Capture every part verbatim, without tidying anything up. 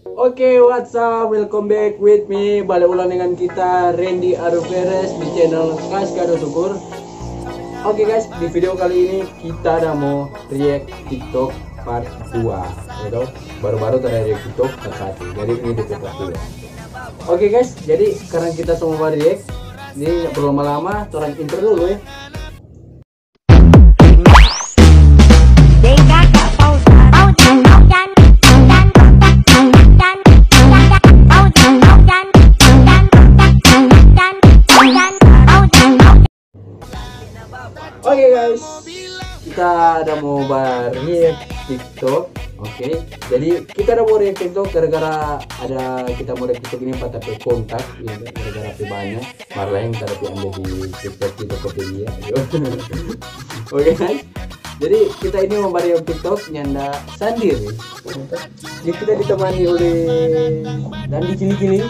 Oke, what's up? Welcome back with me. Bale ulang dengan kita, Randy Aru Perez, di channel Kas Kado Syukur. Oke guys, di video kali ini kita ada mau react TikTok part dua, ya toh? Baru-baru tadi react TikTok part satu. Jadi ini di part dua. Oke guys, jadi sekarang kita semua mau react. Jadi nggak perlu lama-lama, torang intro dulu ya. Oke guys, kita ada mau ba-react TikTok. Oke, jadi kita ada mau react TikTok gara-gara ada kita mau react TikTok ini patah pe kontak, ya, gara-gara pe banyak. Mar laeng tara pi ande di TikTok di Tokopedia. Oke guys, jadi kita ini mau ba-react TikTok nyanda sandiri. Jadi kita ditemani oleh Dandi Kili-Kili.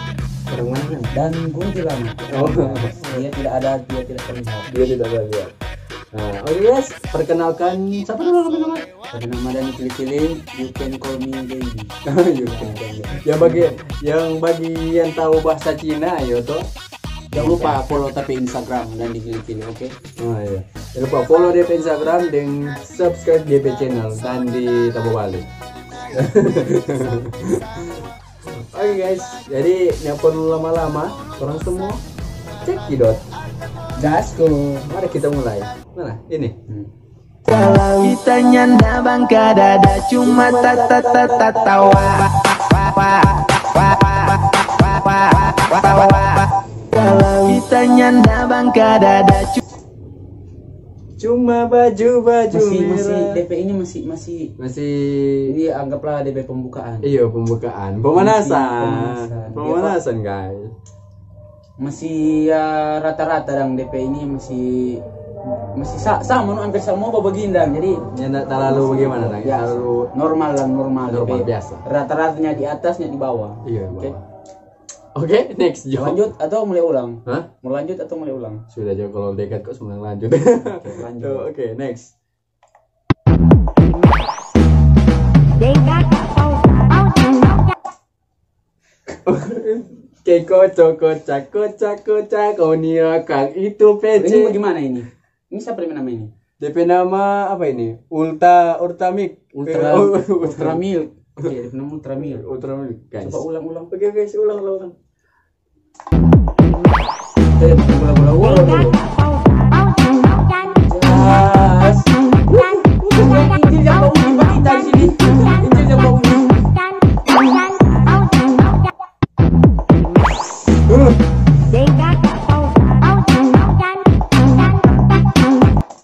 Orang mana, Nang? Dan Kuntilanak. Oh. Dia tidak ada, dia tidak terlihat. Dia tidak terlihat. Nah, oke guys, perkenalkan, siapa dulu nama-nama? Ada nama Dani Kili-Kili, you can call me baby. You can call me. Yang bagi, yang bagi yang tahu bahasa Cina, yo toh. Jangan lupa follow tapi Instagram Dandi Kili-Kili, oke? Oh iya. Jangan lupa follow dia pe Instagram dan subscribe dia pe channel Dandi Tabo Bale. Oke guys, jadi nggak perlu lama-lama, orang semua cekidot. Gasko. Mari kita mulai. Mana? Ini. Hmm. Kita nyanda bangka dada, cuma ta ta ta ta tawa. Kita nyanda bangka dada, cu- Cuma baju-baju masih, masih, merah. D P ini masih, masih, masih, ini anggaplah D P pembukaan. Iya, pembukaan. Pemanasan. Masih pemanasan. Pemanasan, guys. Masih, ya, rata-rata dang D P ini masih, masih sa-, sama no, hampir sama bagian dang. Jadi, ya, nggak terlalu bagaimana dang, ya, terlalu normal lah, normal, normal, D P biasa. Rata-ratanya di atas, nya di bawah. Iya, oke. Bawah. Oke, next, Jo. Lanjut atau mulai ulang? Hah? Mau lanjut atau mulai ulang? Sudah, Jo, kalau dekat kok semua lanjut. Oke, lanjut. Tuh, oke, next. Keko, coko, cako, cako, cako, nia kang itu pece. Ini bagaimana ini? Ini siapa yang nama ini? D P nama apa ini? Ulta, Ultramik. Ultra, eh, Ultra, Ultra Milk. Oke, D P nama Ultra Milk. Ultra Milk, guys. Coba ulang, ulang. Oke, guys, ulang, ulang, ulang. Eh, ulang, ulang, ulang, ulang dulu. Jas. Injil yang bau di kita di sini. Injil yang bau.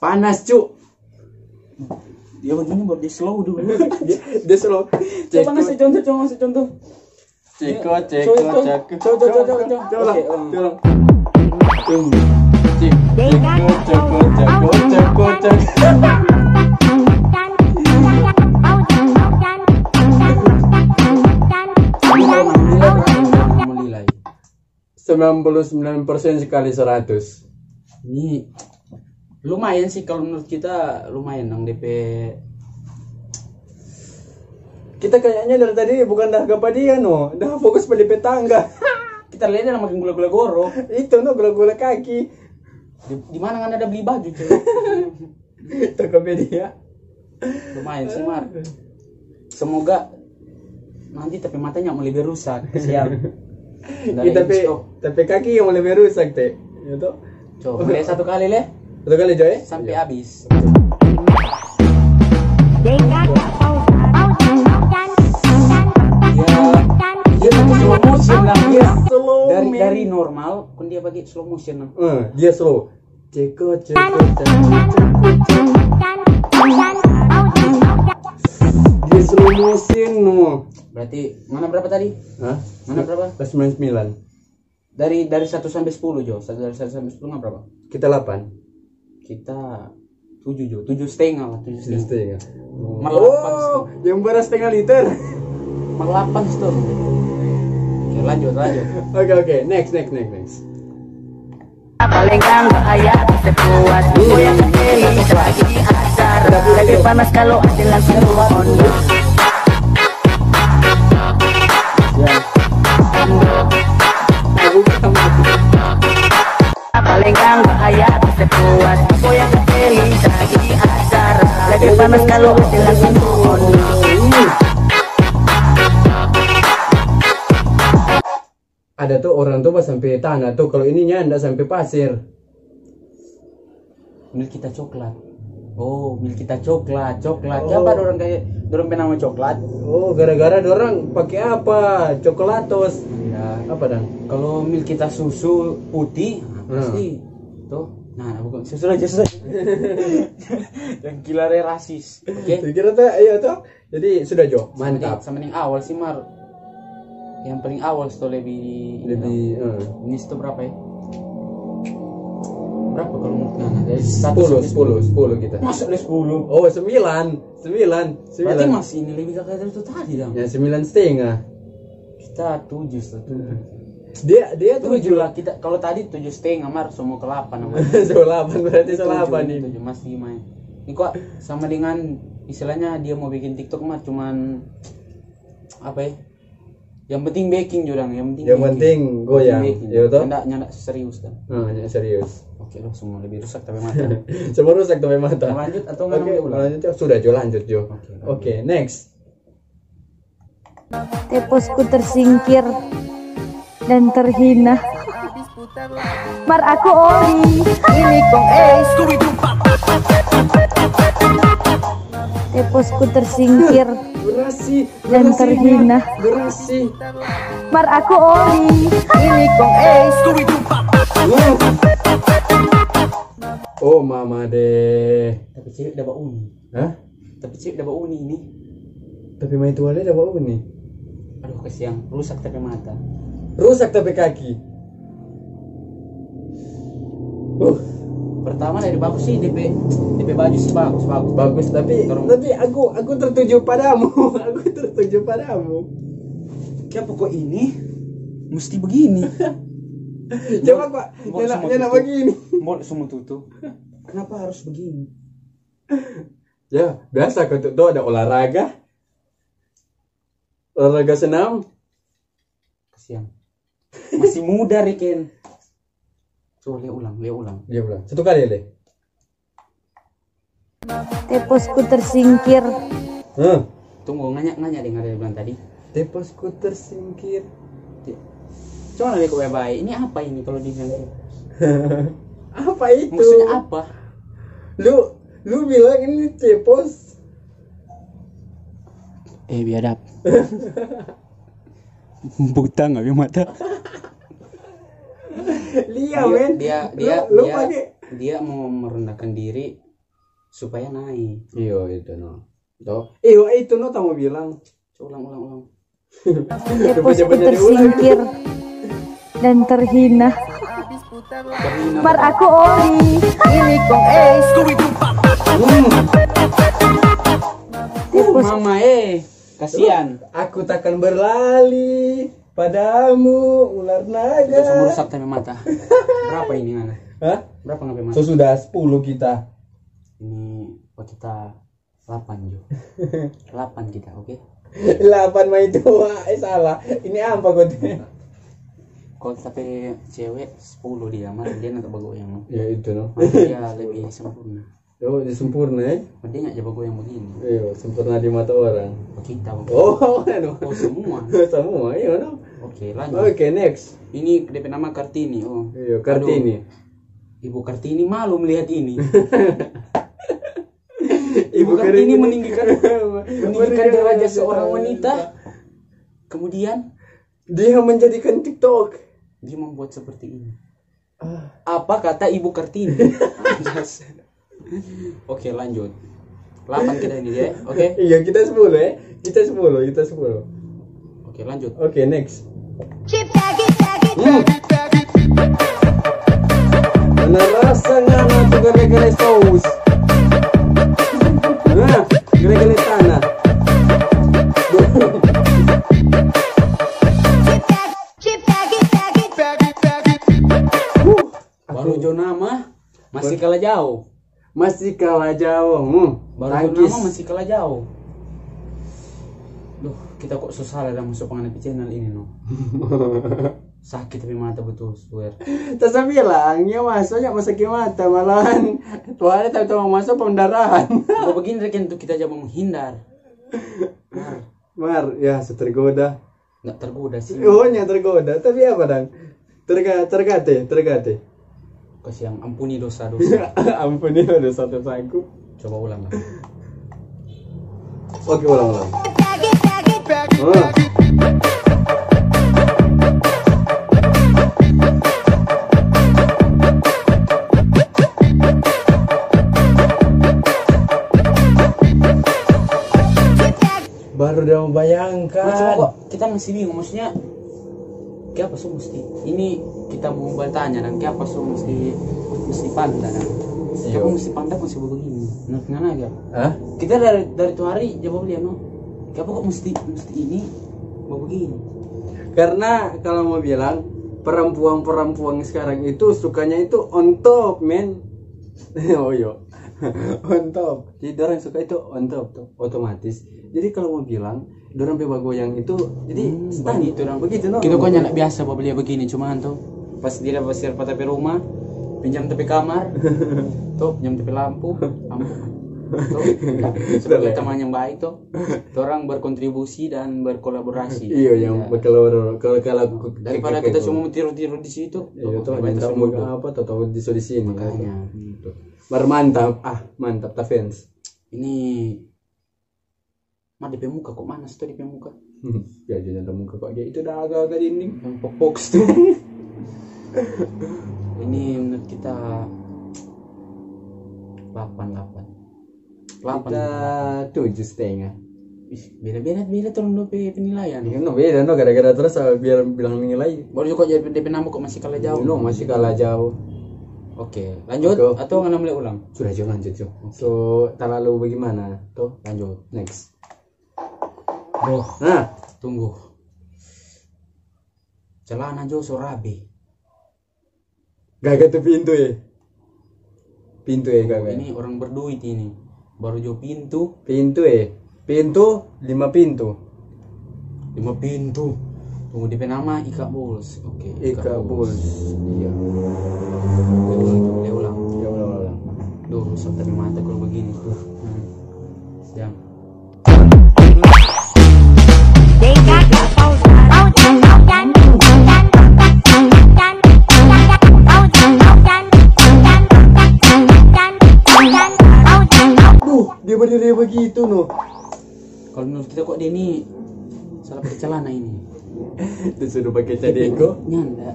Panas, cu. Dia begini baru dia slow dulu. Dia, dia slow. Coba ngasih contoh, coba ngasih contoh. Ceko, ceko, ceko. Coba, coba, coba, coba. Coba, oke, ulang. Coba. Cek, ceko, ceko, ceko, ceko, ceko. Ini kalau menilai, menilai. Sembilan puluh sembilan persen sekali seratus. Ini lumayan sih, kalau menurut kita lumayan dong D P. Kita kayaknya dari tadi bukan dah pa dia, no. Dah fokus pa dia pe tangga. Kita lihat yang makin gula-gula goro. Itu, no, gula-gula kaki. Di, di mana kan ada beli baju, cuy? Tokopedia. Lumayan sih, Mar. Semoga nanti tapi matanya mau lebih rusak, kasihan. Iya, tapi, tapi kaki yang mau lebih rusak, te. Ya toh? Coba, mulai satu kali, le. Satu kali, Joy. Sampai habis. Ya, dia pakai slow motion lah, dia. Slow dari, dari normal, kan dia pakai slow motion lah. Eh, dia slow. Ceko, ceko, ceko, ceko, ceko. Dia slow motion, no. Berarti mana berapa tadi? Hah? Mana berapa? Pas sembilan sembilan. Dari, dari satu sampai sepuluh, Jo. Satu, dari satu sampai sepuluh nggak berapa? Kita delapan. Kita tujuh, Jo. Tujuh setengah lah, tujuh setengah. Tujuh setengah. Melapan. Oh, yang beras setengah liter. Melapan, Stor. Oke, lanjut, lanjut. Oke, oke. Next, next, next, next. Paling bahaya, kita kuat. Goyang kaki, kita lagi di atas. Lebih panas kalau ada langsung on. ada tuh orang tuh sampai tanah tuh, kalau ini nyanda sampai pasir. Mil kita coklat. Oh, mil kita coklat, coklat. Oh. Siapa dorang kayak dorang pe nama coklat? Oh, gara-gara dorang pakai apa? Coklatos. Iya. Apa dang? Kalau mil kita susu putih, nah, hmm, pasti tuh. Nah, nah, bukan susu aja, susu. Yang gila re rasis. Oke. Kira tuh, iya tuh. Jadi sudah jo, mantap. Sama deng, sama deng awal sih, Mar. Yang paling awal sto lebih ini. Lebih, dong. Eh. Ini sto berapa ya? Berapa kalau menurut Ngana? Dari satu sepuluh, sampai sepuluh, sepuluh kita. Masa ada sepuluh? Oh, sembilan. Sembilan. Berarti sembilan. Masih ini lebih kakak dari itu tadi dong. Ya, sembilan setengah. Kita tujuh, sto tujuh. Dia, dia tujuh. Tujuh lah kita. Kalau tadi tujuh setengah, Mar, semua ke delapan namanya. Semua delapan, berarti itu delapan tujuh, ini. Tujuh, masih main. Ini kok sama dengan istilahnya dia mau bikin TikTok mah cuman apa ya? Yang penting bikin jo dang, yang penting bikin. Yang penting goyang, bikin. Iya toh? Ndak, ndak serius dang. Nah, ndak serius. Oke, lo semua lebih rusak tapi mata. Semua rusak tapi mata. Mau lanjut atau nggak? Oke, mau ulang? Lanjut, ya. Sudah jo, lanjut jo. Oke, lanjut. Oke, next. Teposku tersingkir dan terhina. Mar aku oli. Ini kong es. Teposku tersingkir. Berasi, dan berasi, terhina. Berasi. Mar aku oli. Ini kong es. Wow. Oh, mama deh. Tapi cewek dapa uni. Hah? Tapi cewek dapa uni ini. Tapi mai tuale dapa uni. Aduh, kasiang. Rusak tapi mata. Rusak tapi kaki. Uh. Pertama dari bagus sih, depe, depe baju sih bagus, bagus. Bagus, tapi, tapi aku, aku tertuju padamu. Aku tertuju padamu. Kiapa kok ini mesti begini? Coba kok, nyana, nyana begini. Mol semua tutu. Kenapa harus begini? Ya, biasa kok tuh, tuh ada olahraga. Olahraga senam. Kasiang. Masih muda, Reken. Coba lia ulang, lia ulang. Lia ulang. Satu kali, Le. Teposku tersingkir. Huh. Tunggu, nganya, nganya deng ada yang bilang tadi. Teposku tersingkir. Ti-, coba lagi bae-bae. Ini apa ini kalau dibilang tepos? Apa itu? Maksudnya apa? Lu, lu bilang ini tepos. Eh, biadab. Buta nggak bisa mata. Lia, dia, men. Dia, dia, lu, lu dia, pake. Dia mau merendahkan diri supaya naik. Iyo, itu no. Toh? Iyo, itu no, tamu bilang. Ulang, ulang, ulang. Teposku tersingkir dan terhina. Mar aku oli. Ini kong es. Hmm. Tepos- Mama eh, kasihan. Aku takkan berlari padamu, ular naga. Sudah semua rusak tapi mata. Berapa ini, Ngana? Hah? Berapa ngape mata? So, sudah sepuluh kita. Ini, oh, kita delapan jo. Delapan kita, oke? Delapan mah itu, wah, eh, salah. Ini apa kau tuh? Kalau tapi cewek sepuluh dia, mar dia nggak bagoyang. Ya, itu no. Mar dia lebih sempurna. Oh, dia sempurna, eh? Mar dia nggak bagoyang begini. Iya, sempurna di mata orang. Kita, oh, aduh. Oh, semua. Semua, iya no. Oke, lanjut. Oke, next. Ini depe nama Kartini, oh. Iya, Kartini. Aduh. Ibu Kartini malu melihat ini. Ibu Kartini meninggikan, meninggikan derajat seorang wanita. Kemudian dia menjadikan TikTok. Dia membuat seperti ini. Ah. Apa kata Ibu Kartini? Oke, lanjut. Delapan kita ini, ya. Oke. Iya, kita sepuluh, ya. Kita sepuluh, kita sepuluh. Oke, lanjut. Oke, next. Hmm. Mana rasa ngana tu gare-gare saus? Nah, gare-gare tanah. Baru jo nama, masih kalah jauh. Masih kalah jauh. Hmm. Baru jo nama, masih kalah jauh. Duh, kita kok so salah dang maso pa ngana pe channel ini, no. Sakit tapi mata betul, swear. Tasa bilang, ya maso, ya maso ke mata, malahan. Tuhan tahu, tahu maso pendarahan. Kalau begini, Reken, tuh kita coba menghindar. Mar, ya, so tergoda. Nggak tergoda sih. Oh, yang tergoda. Tapi apa, dang? Terga, tergate, tergate. Kasihan, ampuni dosa-dosa. Ampuni dosa-dosaku. Coba ulang lah. Oke, ulang, ulang. Ah. Baru dia mau bayangkan. Nah, coba kok kita masih bingung, maksudnya kiapa so mesti ini, kita mau bertanya dan kiapa so mesti mesti panda dan Iya. Kiapa mesti panda kok sih begini? Nah, kenapa ya? Hah? Kita dari dari tu hari jawab dia no. Kiapa kok mesti mesti ini mau begini? Karena kalau mau bilang, perempuan-perempuan sekarang itu sukanya itu on top, men. Oh, yo. On top. Jadi orang suka itu on top tuh, otomatis. Jadi kalau mau bilang, dorang pe bagoyang itu jadi Hmm, stunt. begitu dong. Begitu dong. Kita kok nyanda biasa bawa beli begini, cuman tuh pas dia pasir pada pe rumah, pinjam tapi kamar, tuh pinjam tapi lampu, lampu. Tuh, sebagai teman yang baik tuh, orang berkontribusi dan berkolaborasi. Iya, yang Iya. Berkolaborasi. Kalau kalau aku Daripada kita cuma tidur-tidur di situ, Iya, tuh ngapain minta kita muka duduk? Apa tuh, tahu di sini. Makanya. Gitu. Mar mantap, ah, mantap, ta fans. Ini mah depe muka kok mana sih depe muka? Ya, jadi ada muka kok dia itu dah agak-agak dinding. Yang pok-pok tuh. Ini menurut kita delapan delapan. Delapan. Kita tujuh setengah. Ih, beda-beda beda tuh dong pe penilaian. Ini no beda no gara-gara terus, ah, biar bilang nilai. Baru juga jadi depe nama kok masih kalah jauh. No, masih kalah jauh. Oke, lanjut Oke. Atau ngana mulai ulang? Sudah, jom lanjut, jom. So, terlalu bagaimana? Tuh, Lanjut. Next. Bro, Nah, tunggu. Celana jo so rabe. Gaga tuh pintu ya. Pintu ya, gaga. Ini orang berduit ini. Baru jo pintu. Pintu ya. Pintu, lima pintu. Lima pintu. Tunggu, depe nama Ika Bulls. Oke. Ika Bulls. Iya. Dia ulang, dia ulang. Ya ulang, ulang. Duh, rusak tapi mata kalau begini. Hmm. Siang. Duh, dia berdiri begitu no. Kalau menurut kita kok dia ini salah pakai celana ini. Dia sudah pakai cadeko. Nyanda.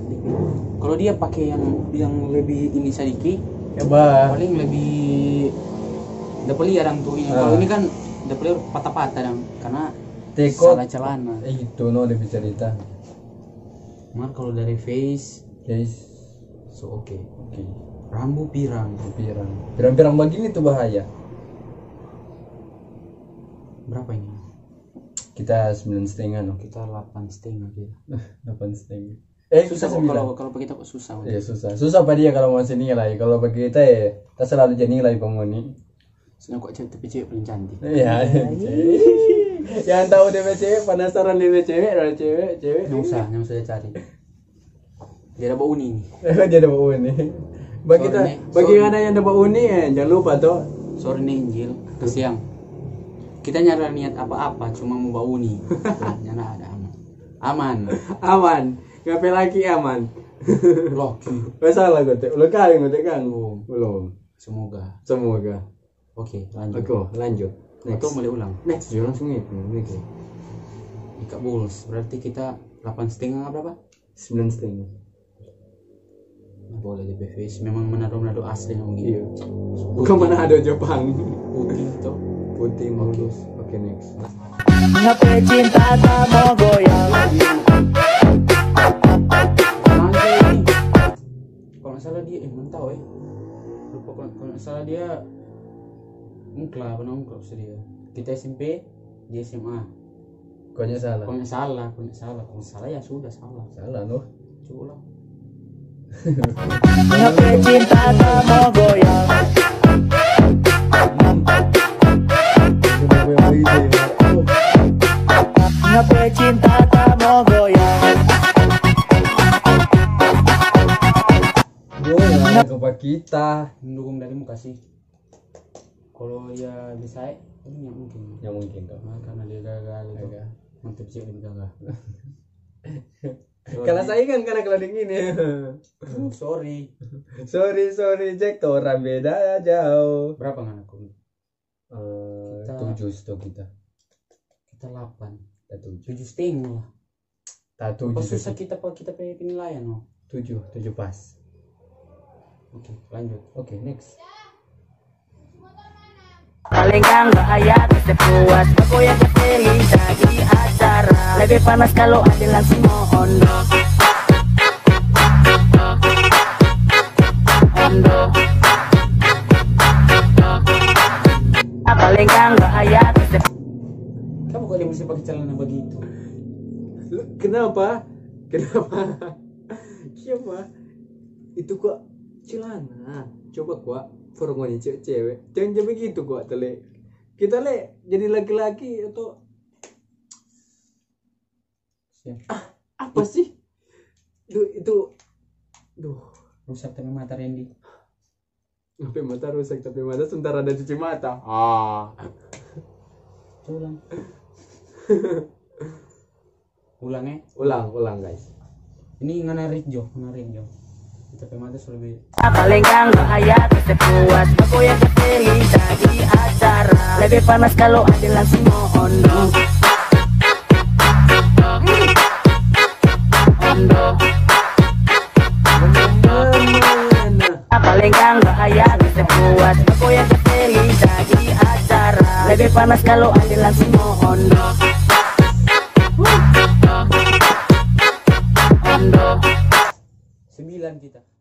Kalau dia pakai yang yang lebih ini sadiki, Coba. Paling lebih dapeli orang tuh ini. Ah. Kalau ini kan dapeli patah-patah dong, karena Teko. Salah celana. Eh, itu no, dia cerita. Mar kalau dari face, Guys, so oke. Oke. Rambu pirang. Pirang. Pirang-pirang begini tuh bahaya. Berapa ini? Kita sembilan setengah no. Kita delapan setengah dia. Delapan setengah. Eh, Susah kita kok sembilan. Kalau kalau kita kok susah. Iya, susah. Susah apa dia kalau mau sini lah. Kalau bagi kita ya, kita selalu jadi nilai pemuni. Soalnya kok cewek tapi cewek paling cantik. Iya. Yang tahu dia cewek, penasaran dia cewek, ada cewek, cewek. Nggak usah, nggak usah dia cari. Dia ada bau uni ini. Dia ada bau uni. Bagi Sorry, ta- nih. bagi Sorry. Ngana yang ada bau uni, eh, jangan lupa tuh. Sorry nih Injil, kasiang. Kita nyara niat apa-apa, cuma mau bau uni. Nyara ada aman. Aman. Aman. Ngape laki aman? Loki. Oh, salah gue. Belum kali gue kan. Belum. Belum. Semoga. Semoga. Oke, lanjut. Oke, lanjut. Next. Atau mulai ulang. Next, jualan sungit. Next. Ika Bulls, berarti kita delapan setengah berapa? Sembilan setengah. Nah, boleh di B V S. Memang Manado-Manado asli yang Iya. gitu. Bukan Manado, Jepang. Putih tuh. Putih mulus. Oke, next. Ngape cinta tak mau goyang? Mangga ini. Kalau nggak salah dia, eh, belum tahu ya. Lupa kalau kalau nggak salah dia ungkla, pernah ungkla sih dia. Kita S M P, dia S M A. Pokoknya salah. Kalau nggak salah, kalau nggak salah, kalau nggak salah ya sudah salah. Salah loh. Coba ulang. Ngape cinta tak mau goyang? Ngape cinta tak mau goyang? Gue nggak ada kepa kita. Mendukung dari muka sih. Kalau dia bisa, eh, ini nggak mungkin. Yang mungkin kok. Nah, karena dia gagal itu. Gagal. Mantap sih, lebih gagah. Kalah saingan karena kalau dingin ya. Sorry. Sorry, sorry, Jack, torang beda jauh. Berapa ngana kong? Eh, Kita- tujuh stok kita. Kita delapan. Kita tujuh. Tujuh setengah lah. Tak tujuh. Pas susah Tujuh. Kita pakai kita pe penilaian, no. Tujuh, tujuh pas. Oke, lanjut. Oke, next. Palenggang bahaya, kase puas, bagoyang kase lincah di acara. Lebe panas kalo ade langsung mo ondo. Ondo. Palenggang bahaya, kase Kenapa kok dia mesti pakai celana begitu? Kenapa? Kenapa? Kenapa? Itu kok celana. Coba kok for ngoni cewek-cewek. Jangan jadi begitu kok, tele. Kita le jadi laki-laki atau Siap. Apa sih? Duh, itu duh. Rusak tapi mata Randy. Sampai mata rusak, tapi mata sementara ada cuci mata. Ah. Ulang. Ulang, eh. Ulang, ulang, guys. Ini ngana react jo, ngana react jo. Kita pe mata so lebih. Palenggang bahaya, kase puas, bagoyang kase lincah di acara. Lebe panas kalo ade langsung mo ondo. Ondo. Palenggang bahaya, kase puas, bagoyang kase lincah di acara. Lebe panas kalo ade langsung mo ondo. Ondo. Sembilan kita.